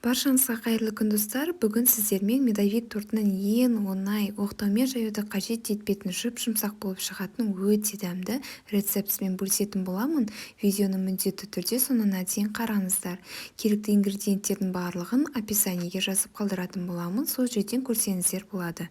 Баршаңызға қайырлы күн, достар! Бүгін сіздермен медовик тортының ең оңай, оқтаумен жаюды қажет етпейтін, жұп-жұмсақ болып шығатын өте дәмді рецептісімен бөлісетін боламын. Видеоны міндетті түрде соңына дейін қараңыздар. Керекті ингредиенттердің барлығын описаниеге жазып қалдыратын боламын, сол жерден көрсеңіздер болады.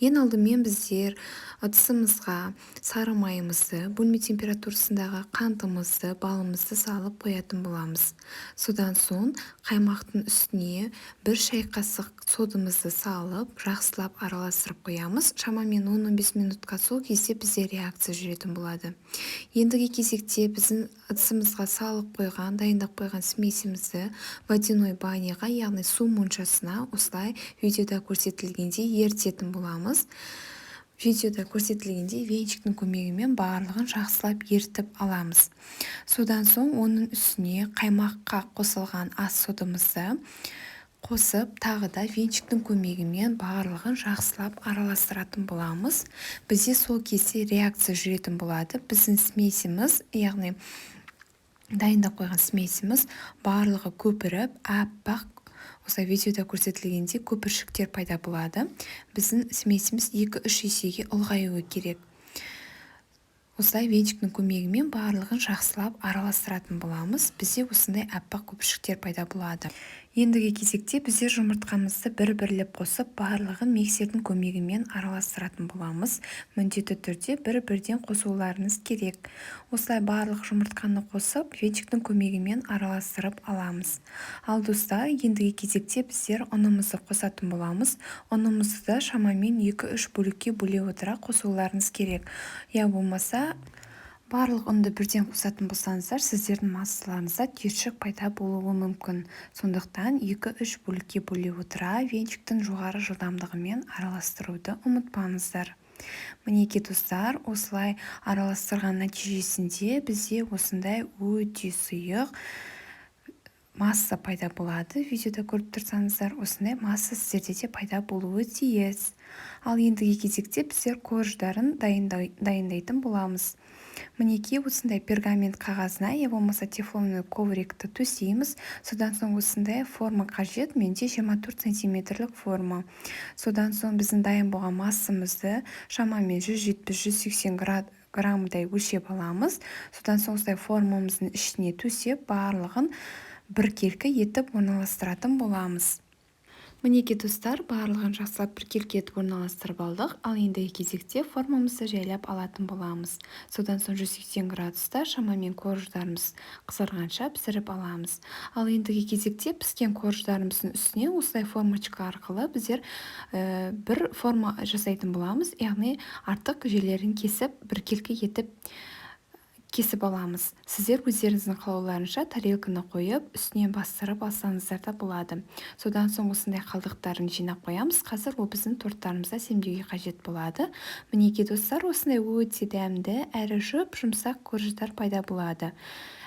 Ең алдымен біздер ыдысымызға сары майымызды, бөлме температурасындағы қантымызды, балымызды салып қоятын боламыз. Содан соң қаймақтың үстіне 1 шай қасық содамызды салып, жақсылап араластырып қоямыз. Шамамен 10-15 минутқа. Сол кезде бізде реакция жүретін болады. Ендігі кезекте біздің ыдысымызға салып қойған, дайындап қойған смесімізді водяной баняға, яғни су моншасына осылай видеода көрсетілгендей ерітетін боламыз. Видеода көрсетілгендей венчиктің көмегімен барлығын жақсылап ерітіп аламыз. Содан соң оның үстіне қаймаққа қосылған ас содамызды қосып, тағы да венчиктің көмегімен барлығын жақсылап араластыратын боламыз. Бізде сол кезде реакция жүретін болады. Біздің смесіміз, яғни дайындап қойған смесіміз барлығы көпіріп, аппақ, осылай видеода көрсетілгендей көпіршіктер пайда болады. Біздің смесіміз 2-3 есеге ұлғаюы керек. Осылай венчиктің көмегімен барлығын жақсылап араластыратын боламыз. Бізде осындай аппақ көпіршіктер пайда болады. Ендігі кезекте біздер жұмыртқамызды бір-бірлеп қосып, барлығын миксердің көмегімен араластыратын боламыз. Міндетті түрде бір-бірден қосуларыңыз керек. Осылай барлық жұмыртқаны қосып, венчиктің көмегімен араластырып аламыз. Ал, достар, ендігі кезекте біздер ұнымызды қосатын боламыз. Ұнымызды да шамамен 2-3 бөлікке бөле отыра қосуларыңыз керек. Я болмаса барлық ұнды бірден қосатын болсаңыздар, сіздердің массаларыңызда түйіршік пайда болуы мүмкін. Сондықтан 2-3 бөлікке бөле отыра венчиктің жоғары жылдамдығымен араластыруды ұмытпаңыздар. Мінекей, достар, осылай араластырған нәтижесінде бізде осындай өте сұйық масса пайда болады. Видеода көріп тұрсаңыздар, осындай масса сіздерде де пайда болуы тиіс. Ал ендігі кезекте біздер корждарын дайындайтын боламыз. Мінекей, осындай пергамент қағазына я болмаса тефлоновый коврикті төсейміз. Содан соң осындай форма қажет, менде 24 сантиметрлік форма. Содан соң біздің дайын болған массамызды шамамен 170-180 граммдай өлшеп аламыз. Содан соң осылай формамыздың ішіне төсеп, барлығын біркелкі етіп орналастыратын боламыз. Мінекей, достар, барлығын жақсылап біркелкі етіп орналастырып алдық. Ал ендігі кезекте формамызды жайлап алатын боламыз. Содан соң 180 градуста шамамен корждарымыз қызарғанша пісіріп аламыз. Ал ендігі кезекте піскен корждарымыздың үстіне осылай формочка арқылы біздер бір форма жасайтын боламыз, яғни артық жерлерін кесіп, біркелкі етіп кесіп аламыз. Сіздер өздеріңіздің қалауларынша тарелканы қойып, үстінен бастырып алсаңыздар да болады. Содан соң осындай қалдықтарын жинап қоямыз. Қазір ол біздің торттарымызда әсемдеуге қажет болады. Мінекей, достар, осындай өте дәмді әрі жұп-жұмсақ корждар пайда болады.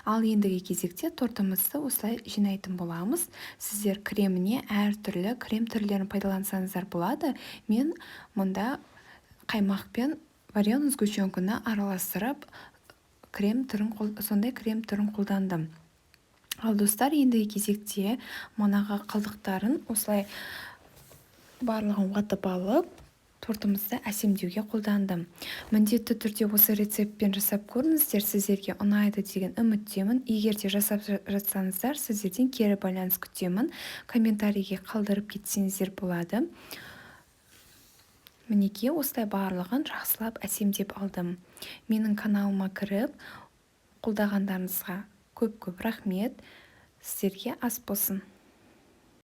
Ал ендігі кезекте тортымызды осылай жинайтын боламыз. Сіздер креміне әртүрлі крем түрлерін пайдалансаңыздар болады. Мен мұнда қаймақ пен вареный сгущенканы араластырып, крем түрін, сондай крем түрін қолдандым. Ал, достар, ендігі кезекте манағы қалдықтарын осылай барлығын уатып алып, тортымызды әсемдеуге қолдандым. Міндетті түрде осы рецептпен жасап көріңіздер, сіздерге ұнайды деген үміттемін. Егер де жасап жатсаңыздар, сіздерден кері байланыс күтемін, комментарийге қалдырып кетсеңіздер болады. Мінекей, осылай барлығын жақсылап әсемдеп алдым. Менің каналыма кіріп, қолдағандарыңызға көп-көп рахмет. Сіздерге ас болсын!